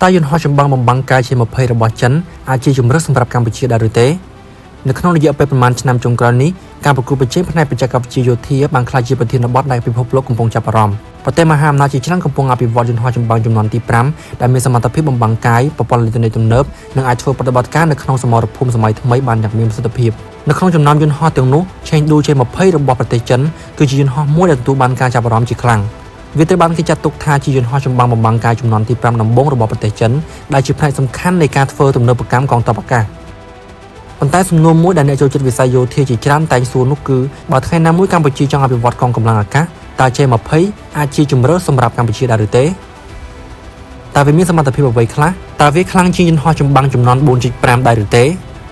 តើយន្តហោះចម្បាំងបំបាំងកាយ J-20 របស់ចិនអាចជាជម្រើសសម្រាប់កម្ពុជាដែរឬទេនៅក្នុងរយៈពេលប្រមាណឆ្នាំចុងក្រោយនេះការប្រកួតប្រជែងផ្នែកបច្ចេកវិទ្យាយោធាបានក្លាយជាប្រធានបទដែលពិភពលោកកំពុងចាប់អារម្មណ៍ប្រទេសមហាអំណាចជាច្រើនកំពុងអភិវឌ្ឍយន្តហោះចម្បាំងជំនាន់ទី5ដែលមានសមត្ថភាពបំបាំងកាយប្រព័ន្ធអេឡិចត្រូនិកទំនើបនិងអាចធ្វើប្រតិបត្តិការនៅក្នុងសមរភូមិសម័យថ្មីបានយ៉ាងមានប្រសិទ្ធភាពនៅក្នុងចំណោមយន្តហោះទាំងនោះ Chengdu J-20 របស់ប្រទេសចិនគឺជាយន្តហោះមួយដែលទទួលបានការចាប់អារម្មណ៍ជាខ្លាំងវាត្រូវបានគេចាត់ទុកថាជាយន្តហោះចម្បាំងបំបាំងកាយជំនាន់ទី5ដំបូងរបស់ប្រទេសចិនដែលជាផ្នែកសំខាន់នៃការធ្វើទំនើបកម្មកងទ័ពអាកាសប៉ុន្តែសំណួរមួយដែលអ្នកចូលចិត្តវិស័យយោធាជាច្រើនតែងសួរនោះគឺបើថ្ងៃណាមួយកម្ពុជាចង់អភិវឌ្ឍកងកម្លាំងអាកាសតើ J-20 អាចជាជម្រើសសម្រាប់កម្ពុជាដែរឬទេតើវាមានសមត្ថភាពអ្វីខ្លះតើវាខ្លាំងជាងយន្តហោះចម្បាំងជំនាន់4.5ដែរឬទេ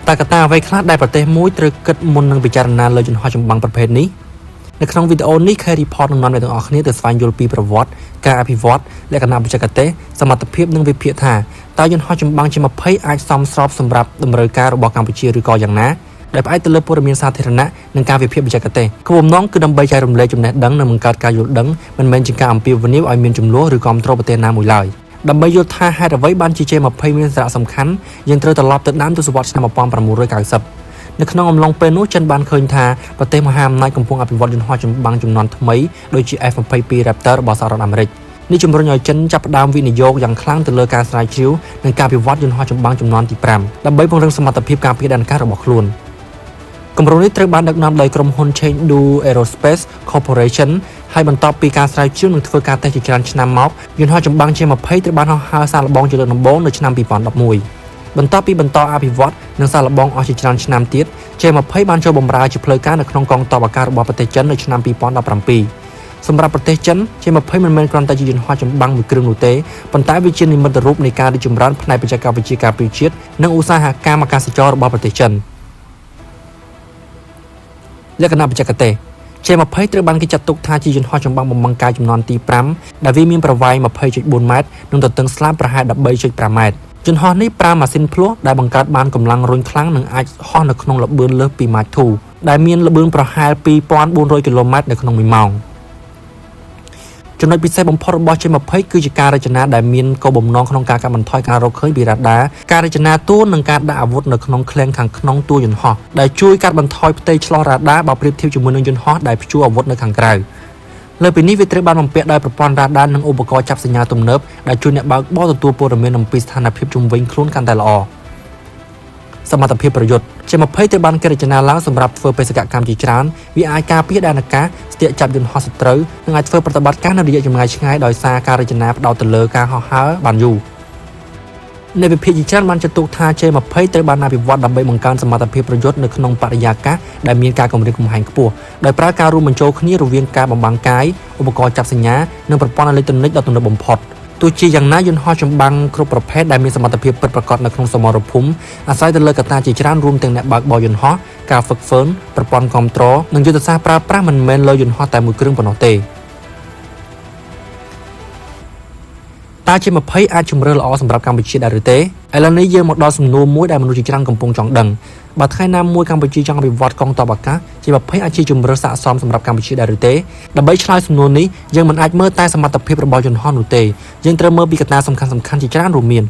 តើកត្តាអ្វីខ្លះដែលប្រទេសមួយត្រូវគិតមុននឹងពិចារណាលើយន្តហោះចម្បាំងប្រភេទនេះនៅក្នុងវីដេអូនេះ K Report នឹងនាំអ្នកទាំងអស់គ្នាទៅស្វែងយល់ពីប្រវត្តិការអភិវឌ្ឍលក្ខណៈបច្ចេកទេសសមត្ថភាពនិងវិភាគថាតើយន្តហោះចម្បាំង J-20 អាចសមស្របសម្រាប់តម្រូវការរបស់កម្ពុជាឬក៏យ៉ាងណាដែលផ្អែកទៅលើព័ត៌មានសាធារណៈនិងការវិភាគបច្ចេកទេសគោលបំណងគឺដើម្បីចែករំលែកចំណេះដឹងនិងបង្កើតការយល់ដឹងមិនមែនជាការអំពាវនាវឲ្យមានជម្លោះឬគាំទ្រប្រទេសណាមួយឡើយដើម្បីយល់ថាហេតុអ្វីបានជា J-20 មានសារៈសំខាន់យើងត្រូវត្រឡប់ទៅដើមទសវត្សរ៍ឆ្នាំ1990នៅក្នុងអំឡុងពេលនោះចិនបានឃើញថាប្រទេសមហាអំណាចកំពុងអភិវឌ្ឍយន្តហោះចម្បាំងជំនាន់ថ្មីដូចជា F-22 Raptor របស់សហរដ្ឋអាមេរិកនេះជំរុញឲ្យចិនចាប់ផ្ដើមវិនិយោគយ៉ាងខ្លាំងទៅលើការស្រាវជ្រាវនិងការអភិវឌ្ឍយន្តហោះចម្បាំងជំនាន់ទី5ដើម្បីពង្រឹងសមត្ថភាពការពារដែនអាកាសរបស់ខ្លួនគម្រោងនេះត្រូវបានដឹកនាំដោយក្រុមហ៊ុន Chengdu Aerospace Corporation ហើយបន្ទាប់ពីការស្រាវជ្រាវនិងធ្វើការតេស្តជាច្រើនឆ្នាំមកយន្តហោះចម្បាំង J-20 ត្រូវបានហោះហើរសាកល្បងជាលើកដំបូងនៅឆ្នាំ2011បន្ទាប់ពីបន្តអភិវឌ្ឍនិងសាកល្បងអស់ជាច្រើនឆ្នាំទៀត J-20 បានចូលបម្រើជាផ្លូវការនៅក្នុងកងទ័ពអាកាសរបស់ប្រទេសចិននៅឆ្នាំ2017សម្រាប់ប្រទេសចិន J-20 មិនមែនគ្រាន់តែជាយន្តហោះចម្បាំងមួយគ្រឿងនោះទេប៉ុន្តែវាជានិមិត្តរូបនៃការរីកចម្រើនផ្នែកបច្ចេកវិទ្យាការពារជាតិនិងឧស្សាហកម្មអាកាសចររបស់ប្រទេសចិនលក្ខណៈបច្ចេកទេស J-20 ត្រូវបានគេចាត់ទុកថាជាយន្តហោះចម្បាំងបំបាំងកាយជំនាន់ទី5ដែលវាមានប្រវែង20.4ម៉ែត្រនិងទទឹងស្លាបប្រហែល13.5ម៉ែត្រយន្តហោះនេះប្រើម៉ាស៊ីនភ្លោះដែលបង្កើតបានកម្លាំងរុញខ្លាំងនិងអាចហោះនៅក្នុងល្បឿនលើសពី Mach 2ដែលមានល្បឿនប្រហែល2400គីឡូម៉ែត្រនៅក្នុង1ម៉ោងចំណុចពិសេសបំផុតរបស់ J-20 គឺជាការរចនាដែលមានគោលបំណងក្នុងការកាត់បន្ថយការរកឃើញពីរ៉ាដាការរចនាតួនិងការដាក់អាវុធនៅក្នុងឃ្លាំងខាងក្នុងតួយន្តហោះដែលជួយកាត់បន្ថយផ្ទៃឆ្លុះរ៉ាដាបើប្រៀបធៀបជាមួយនឹងយន្តហោះដែលព្យួរអាវុធនៅខាងក្រៅលើពីនេះវាត្រូវបានបំពាក់ដោយប្រព័ន្ធរ៉ាដានិងឧបករណ៍ចាប់សញ្ញាទំនើបដែលជួយអ្នកបើកបរទទួលព័ត៌មានអំពីស្ថានភាពជុំវិញខ្លួនកាន់តែល្អសមត្ថភាពប្រយុទ្ធ J-20 ត្រូវបានគេរចនាឡើងសម្រាប់ធ្វើបេសកកម្មជាច្រើនវាអាចការពារដែនអាកាសស្ទាក់ចាប់យន្តហោះសត្រូវនិងអាចធ្វើប្រតិបត្តិការនៅរយៈចម្ងាយឆ្ងាយដោយសារការរចនាផ្ដោតទៅលើការហោះហើរបានយូរអ្នកវិភាគជាច្រើនបានចាត់ទុកថា J-20 ត្រូវបានអភិវឌ្ឍដើម្បីបង្កើនសមត្ថភាពប្រយុទ្ធនៅក្នុងបរិយាកាសដែលមានការគំរាមកំហែងខ្ពស់ដោយប្រើការរួមបញ្ចូលគ្នារវាងការបំបាំងកាយឧបករណ៍ចាប់សញ្ញានិងប្រព័ន្ធអេឡិចត្រូនិកដ៏ទំនើបបំផុតទោះជាយ៉ាងណាយន្តហោះចម្បាំងគ្រប់ប្រភេទដែលមានសមត្ថភាពពិតប្រាកដនៅក្នុងសមរភូមិអាស្រ័យទៅលើកត្តាជាច្រើនរួមទាំងអ្នកបើកបរយន្តហោះការហ្វឹកហ្វឺនប្រព័ន្ធគាំទ្រនិងយុទ្ធសាស្ត្រប្រើប្រាស់មិនមែនលើយន្តហោះតែមួយគ្រឿងប៉ុណ្ណោះទេតើ J-20 អាចជម្រើសល្អសម្រាប់កម្ពុជាដែរឬទេឥឡូវនេះយើងមកដល់សំណួរមួយដែលមនុស្សជាច្រើនកំពុងចង់ដឹងបើថ្ងៃណាមួយកម្ពុជាចង់អភិវឌ្ឍកងទ័ពអាកាស J-20 អាចជាជម្រើសស័ក្តិសមសម្រាប់កម្ពុជាដែរឬទេដើម្បីឆ្លើយសំណួរនេះយើងមិនអាចមើលតែសមត្ថភាពរបស់យន្តហោះនោះទេយើងត្រូវមើលពីកត្តាសំខាន់ៗជាច្រើនរួមមាន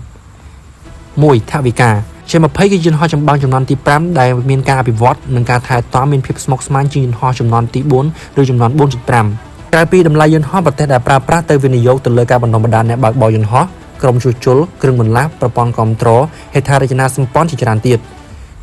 1ថវិកា J-20 គឺយន្តហោះចម្បាំងជំនាន់ទី5ដែលមានការអភិវឌ្ឍនិងការថែទាំមានភាពស្មុគស្មាញជាងយន្តហោះជំនាន់ទី4ឬជំនាន់4.5ក្រៅពីតម្លៃយន្តហោះប្រទេសដែលប្រើប្រាស់ទៅវិនិយោគទៅលើការបណ្ដុះបណ្ដាលអ្នកបើកបរយន្តហោះក្រុមជួសជុលគ្រឿងបន្លាស់ប្រព័ន្ធគាំទ្រហេដ្ឋារចនាសម្ព័ន្ធជាច្រើនទៀត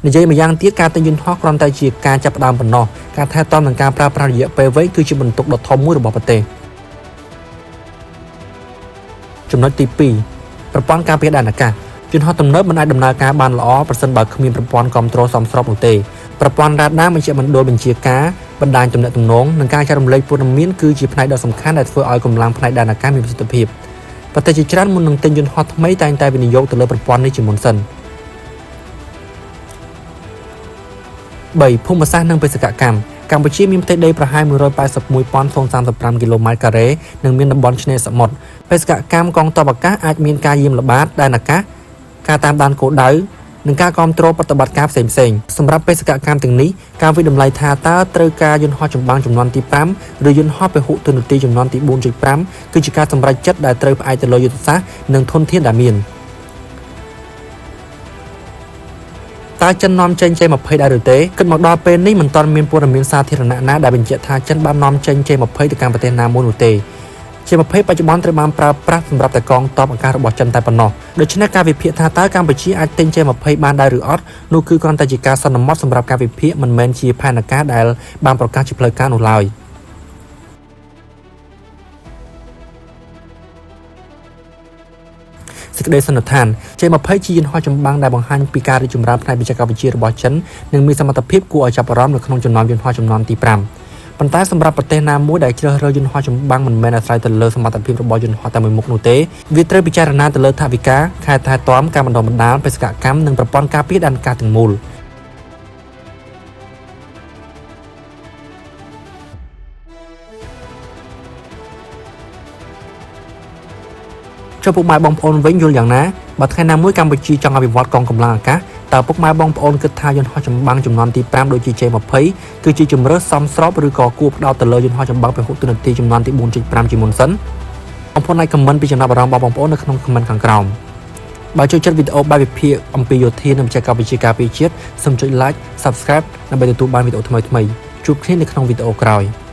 និយាយម្យ៉ាងទៀតការទិញយន្តហោះគ្រាន់តែជាការចាប់ផ្ដើមប៉ុណ្ណោះការថែទាំនិងការប្រើប្រាស់រយៈពេលវែងគឺជាបន្ទុកដ៏ធំមួយរបស់ប្រទេសចំណុចទី2ប្រព័ន្ធការពារដែនអាកាសយន្តហោះទំនើបមិនអាចដំណើរការបានល្អប្រសិនបើគ្មានប្រព័ន្ធគាំទ្រសមស្របនោះទេប្រព័ន្ធរ៉ាដាមជ្ឈមណ្ឌលបញ្ជាការបណ្ដាញទំនាក់ទំនងនិងការចែករំលែកព័ត៌មានគឺជាផ្នែកដ៏សំខាន់ដែលធ្វើឲ្យកម្លាំងផ្នែកដែនអាកាសមានប្រសិទ្ធភាពប្រទេសជាច្រើនមុននឹងទិញយន្តហោះថ្មីតែងតែវិនិយោគទៅលើប្រព័ន្ធនេះជាមុនសិន3ភូមិសាស្ត្រនិងបេសកកម្មកម្ពុជាមានផ្ទៃដីប្រហែល181.035គីឡូម៉ែត្រការ៉េនិងមានតំបន់ឆ្នេរសមុទ្របេសកកម្មកងទ័ពអាកាសអាចមានការយាមល្បាតដែនអាកាសការតាមដានគោលដៅនិងការគាំទ្រប្រតិបត្តិការផ្សេងៗសម្រាប់បេសកកម្មទាំងនេះការវិតម្លៃថាតើត្រូវការយន្តហោះចម្បាំងជំនាន់ទី5ឬយន្តហោះពហុទូនាទីជំនាន់ទី4.5គឺជាការសម្រេចចិត្តដែលត្រូវផ្អែកទៅលើយុទ្ធសាស្ត្រនិងធនធានដែលមាន តើចិននាំចេញ J20 ដែរឬទេគិតមកដល់ពេលនេះមិនទាន់មានព័ត៌មានសាធារណៈណាដែលបញ្ជាក់ថាចិនបាននាំចេញ J20 ទៅកាន់ប្រទេសណាមួយនោះទេ J20 បច្ចុប្បន្នត្រូវបានប្រើប្រាស់សម្រាប់តែកងទ័ពអាកាសរបស់ចិនតែប៉ុណ្ណោះដូច្នេះការវិភាគថាតើកម្ពុជាអាចទិញ J20 បានដែរឬអត់នោះគឺគ្រាន់តែជាការសន្មតសម្រាប់ការវិភាគមិនមែនជាផែនការដែលបានប្រកាសជាផ្លូវការនោះឡើយ សេចក្តីសន្និដ្ឋាន J20 ជាយន្តហោះចម្បាំងដែលបង្ហាញពីការរីកចម្រើនផ្នែកបច្ចេកវិទ្យារបស់ចិននិងមានសមត្ថភាពគួរឲ្យចាប់អារម្មណ៍នៅក្នុងចំណោមយន្តហោះជំនាន់ទី5ប៉ុន្តែសម្រាប់ប្រទេសណាមួយដែលជ្រើសរើសយន្តហោះចម្បាំងមិនមែនអាស្រ័យទៅលើសមត្ថភាពរបស់យន្តហោះតែមួយមុខនោះទេវាត្រូវពិចារណាទៅលើថវិកាខែថែទាំការបណ្ដុះបណ្ដាលបេសកកម្មនិងប្រព័ន្ធការពារដែនអាកាសទាំងមូល ចុះពុកម៉ែបងប្អូនវិញយល់យ៉ាងណាបើថ្ងៃណាមួយកម្ពុជាចង់អភិវឌ្ឍកងកម្លាំងអាកាសតើពុកម៉ែបងប្អូនគិតថាយន្តហោះចម្បាំងជំនាន់ទី5ដូចជា J20 គឺជាជម្រើសសមស្របឬក៏គួរផ្ដោតទៅលើយន្តហោះចម្បាំងពហុតួនាទីជំនាន់ទី4.5ជាមុនសិនបងប្អូនអាច comment ពីចំណាប់អារម្មណ៍របស់បងប្អូននៅក្នុង comment ខាងក្រោមបើចូលចិត្តវីដេអូបែបវិភាគអំពីយោធានិងបច្ចេកវិទ្យាការពារជាតិសូមចុច like Subscribe ដើម្បីទទួលបានវីដេអូថ្មីៗជួបគ្នានៅក្នុងវីដេអូក្រោយ។